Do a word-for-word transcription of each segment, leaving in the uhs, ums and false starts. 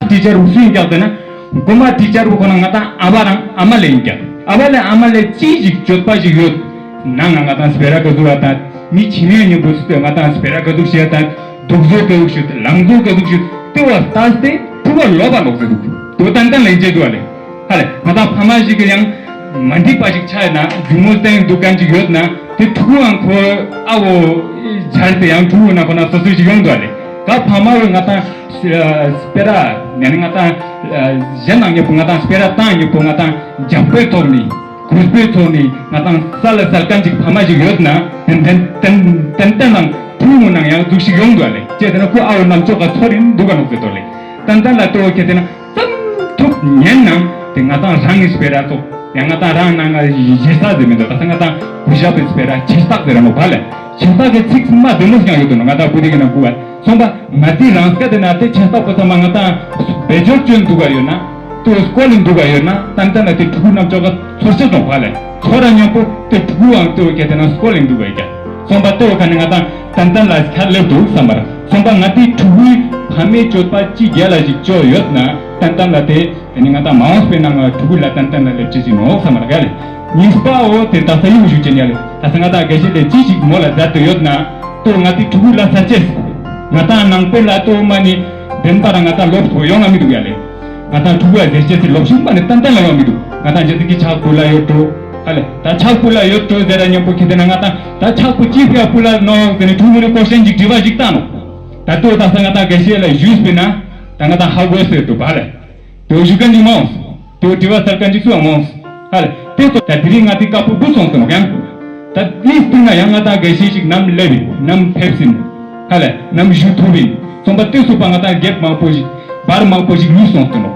ཊི་ཆར་བུ་སུ་ཡིན་ཀྱག་ཟེར་ན། རྐུན་མ་ཊི་ཆར་བུ་ཁོ་ན་ང་དང་ཨ་བ་རང་ཨ་མ་ལེ་ཡིན་ཀྱག། ཨ་བ་ལེ་ཨ་མ་ལེ་ཅི་ཞིག་སྤྱོད་པ་ཞིག་ཡོད་ན་ང་ང་དང་སྤེ་ར་ག་ཟུག་བ་དང་མི་ཁྱིམ་ཡོད་མཉམ་པོ་སུ་ང་དང་སྤེ་ར་ག་ཟུག་བཤད་དང་། སྡུག་བཟོ་ག་ཟུག་ཞུ་ལང་བཟོ་ག་ཟུག་ཞུ་ལྟེ་བ་ལྟ་སྟེ་ཕྲུ་གུ་ལོབ་པ་ལོག་ཟེར་འདུག། དོ་ཏན་ཏན་ལེན་བྱེད་འདུག་བ་ལེ། ཧ་ལེ་ང་དང་ཕ་མ་ཞིག་གི་ཡང་མ་འགྲིག་པ་ཞིག་ཆགས་ན་སྒྱུག་མོ་བསྟན་འདུག་གན་ཅིག་ཡོད་ན་དེ་ཕྲུ་གུའང་ཁོ་ཨ་བོ་སྦྱར་ཏེ་ཡང་ཕྲུ་གུ་ན་ཁོ་ན་སོ་སོ་ཞིག་ཡོང་འདུག་བ་ལེ། ད་ཕ་མ་བོ་ང་དང་སྤེ་ར་ནས་ནི་ང་དང་གཞན་དང་མཉམ་པོ་ང་དང་སྤེ་ར་བཏང་མཉམ་པོ་ང་དང་འཇམ་པོའི་ཐོག་ནས་གུས་པའི་ཐོག་ནས་ང་དང་ས་ལ་སལ་གན་ཅིག་ཕ་མ་ཞིག་ཡོད་ན་ཏན་ཏན་ཏན་ཏན་ཏན་ནང་ཕྲུ་གུ་ནང་ཡང་འཛུགས་ཤིག་ཡོང་འདུག་བ་ལེ། ཅེས་ཟེར་ན་ཁོ་ཨ་བོ་རྣམ་ཅོག་ག་ཚོར་ཡིན་འདུག་ག་ནོག་ཟེར་དོ་ལེ། ཏན་ཏན་ལ་ལྟོ་ཁྱེད་ཟེར་ན། ཙམ་ཐུབ་ཉན་ནང་དེ་ང་དང་རང་གི་སྤེ་ར་ཐོག་ཡང་ང་དང་རང་ནང་ང་ཞེ་ས་ཟེར་མི་འདུག། ད་ས་ང་དང་གུ་ཞབས་པའི་སྤེ་ར་ཆེ་རྟགས་ཟེར་ར་མོ་བ་ལེ། ཆེ་རྟགས་ཀྱི་ཚིག་མ་བདེ་མོ་ཞིག་ཡང་ཡོད་དོ་ནོ། ང་དང་བུ་དེ་གི་ནང་གུ་བ་སོང་པ་ང་དེ་རང་སྐད་དེ་ན་དེ་ཆེ་རྟགས་པོ་ཚང་མ་ང་དང་བེད་སྤྱོད་བཅོས་འདུག་ག་ཡོད་ན་དེ་སྐོར་ལིང་འདུག་ག་ཡོད་ན་ཏན་ཏན་ལ་དེ་ཕྲུ་གུ་རྣམ་ཅོག་ག་ཚོར་ཆེ་སོང་བ་ལེ། ཚོར་ར་མཉམ་པོ་དེ་ཕྲུ་གུའང་དེ་བ་ཁྱེད་དེ་ན་སྐོར་ལིང་འདུག་ག་ཡོད་ཀྱ། སོང་པ་དེ་བ་ཁ་ནི་ང་དང་ཏན་ཏན་ལ་ཁ་སླེབས་འདུག་བསམ་པར། སོང་པ་ང་དེ་ཕྲུ་གུའི་ཕ་མའི་སྤྱོད་པ་ཅི་རྒྱལ་ལ་ཞིག་བཅོས་ཡོད་ན་ཏན་ཏན་ལ་དེ་དེ་ནི་ང་དང་མ་འོངས་པའི་ནང་ང་ཕྲུ་གུ་ལ་ཏན་ཏན་ལ་སླེབས་ཅི་ཞིག་ནོ་བསམ་པར་ག་ལེ། གཉིས་པའོ་དེ་ད་ས་ཡུལ་ཞུ་ཅན་ཡ་ལེ། ད་ས་ང་དང་དགེ་བཤེས་ལས་ཅི་ཞིག་མོ་ལ་མཛད་དུ་ཡོད་ན་དོ་ང་དེ་ཕྲུ་གུ་ལ་ས་ཆེས་ང་དང་ནང་པའི་ལ་དོ་མ་ནི་བདེན་པ་ར་ང་དང་ལོབས་ཐོ་ཡོང་ང་མི་འདུག་ཡ་ལེ། ང་དང་ཕྲུ་གུ་ལ་ཟེར་ཅེས་སི་ལོབས་ཤིག་མ་ནི་ཏན་ཏན་ལ་ཡོང་མི་འདུག། ང་དང་རྗེ་ཙི་གི་ཆག་པུ་ལ་ཡོད་དོ། ཧ་ལེ་ད་ཆག་པུ་ལ་ཡོད་དོ་ཟེར་ར་མཉམ་པོ་ཁྱེད་དེ་ན་ང་དང་ད་ཆག་པུ་ཅི་ཕི་ཡ་པུ་ལ་ནོ་ཟེར་ནི་ཕྲུ་གུ་ནི་ཀོ་ཤན་ཅིག་དྲི་བ་ཞིག་བཏང་ནོ། ད་དོ་ད་ས་ང་དང་དགེ་བཤེས་ལ་ཞུས་པས་ན་ད་ང་དང་ཧ་གོ་ཟེར་དུ་བ་ལེ། དེ་བ་ཞུ་གན་ཅིག་མ་འོངས། དེ་བ་དྲི་བ་སལ་གན་ཅིག་སུ་ཡང་མ་འོངས། ཧ་ལེ་དེ་ཚོ་ད་དེ་རིང་ང་དེ་དཀའ་པོ་བུ་སོང་ཟེར་ནོ་ཡང་། ད་དེའི་སྟེང་ན་ཡང་ང་དང་དགེ་བཤེས་ཤིག་ནམ་སླེབས་ཡིན་ནམ་ཕེབས་ཟིན། ཧ་ལེ་ནམ་ཞུ་ཐུབ་ཡིན། སོང་པ་དེ་སོ་པ་ང་དང་རྒྱབ་མང་པོ་ཞིག་བར་མང་པོ་ཞིག་ལུས་སོང་ཟེར་ནོ།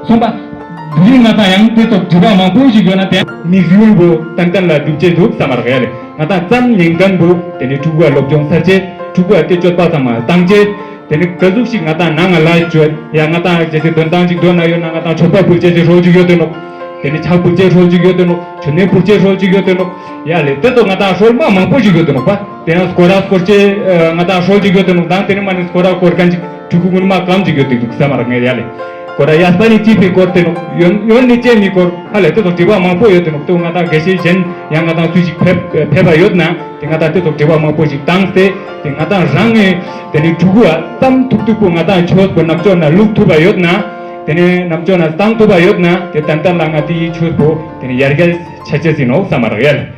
སོང་པ་དེ་རིང་ང་དང་ཡང་དེ་ཚོ་དྲི་བ་མང་པོ་ཞིག་ཡོད་ན་དེ་མི་ཟིན་བོ་ཏན་ཏན་ལ་སྒྲུབ་ཅེས་འདུག་བསམ་མ་རག་ཡ་ལེ། ང་དང་ཙམ་ཉིན་གང་བོ་དེ་ནི་ཕྲུ་གུ་ལ་སློབ་སྦྱོང་ས་ཆེད་ཕྲུ་གུ་ལ་དེ་སྤྱོད་པ་ཚང་མ་བཏང་ཆེད། དེ་ནི་ག་ཟུག་ཞིག་ང་དང་ནང་ང་ལ་བཅོས་ཡ་ང་དང་རྗེས་སུ་དོན་ཐང་ཅིག་འདོན་ན་ཡོད་ན་ང་དང་ཆོག་པ་ཕུལ་ཅེས་ཅིག་ཧྲོལ་ཅིག་ཡོད་དེ་ནོ། དེ་ནི་ཕྱག་ཕུལ་ཅེས་ཧྲོལ་ཅིག་ཡོད་དེ་ནོ། མཆོད་མེ་ཕུལ་ཅེས་ཧྲོལ་ཅིག་ཡོད་དེ་ནོ། ཡ་ལེ་དེ་ཚོ་ང་དང་ཧྲོལ་མ་མང་པོ་ཞིག་ཡོད་དེ་ནོ་པ། དེ་ཡང་སྐོར་ར་སྐོར་ཅེས་ང་དང་ཧྲོལ་ཅིག་ཡོད་དེ་ནོ། དང་དེ་ནི་མ་ནི་སྐོར་ར་སྐོར་མཁན་ཅིག་ཕྲུ་གུ་ངུ་མ་གམ་ཅིག་ཡོད་དེ་འདུག་བསམ་མ་རག་ངས་ཡ་ལེ། སྐོར་ར་ཡ་ས་ནི་ཅི་ཕི་སྐོར་དེ་ནོ། ཡོན་ཡོན་ནི་ཅེ་མི་སྐོར་ཧ་ལེ་དེ་ཚོ་དྲི་བ་མང་པོ་ཡོད་དེ་ནོ། དེ་ང་དང་དགེ་བཤེས་གཞན་ཡང་ང་དང་སུ་ཞིག་ཕེབས་ཕེབས་པ་ཡོད་ན། དེ་ང་དང་དེ་ཚོ་དྲི་བ་མང་པོ་ཞིག་བཏང་སྟེ། དེ་ང་དང་རང་ངི་དེ་ནི་ཕྲུ་གུ་ཨ་ཙམ་ཐུབ་ཐུབ་པོ་ང་དང་ཆོས་པོ་རྣམ་ཅོག་ན་བླུག་ཐུབ་པ་ཡོད་ན། དེ་ནི་རྣམ་ཅོག་ན་བཏང་ཐུབ་པ་ཡོད་ན། དེ་ཏན་ཏན་ལ་ང་དེའི་ཆོས་པོ་དེ་ནི་ཡར་རྒྱས་ཆ་ཆེ་ཟིན་ནོ་བསམ་མ་རག་ཡ་ལེ།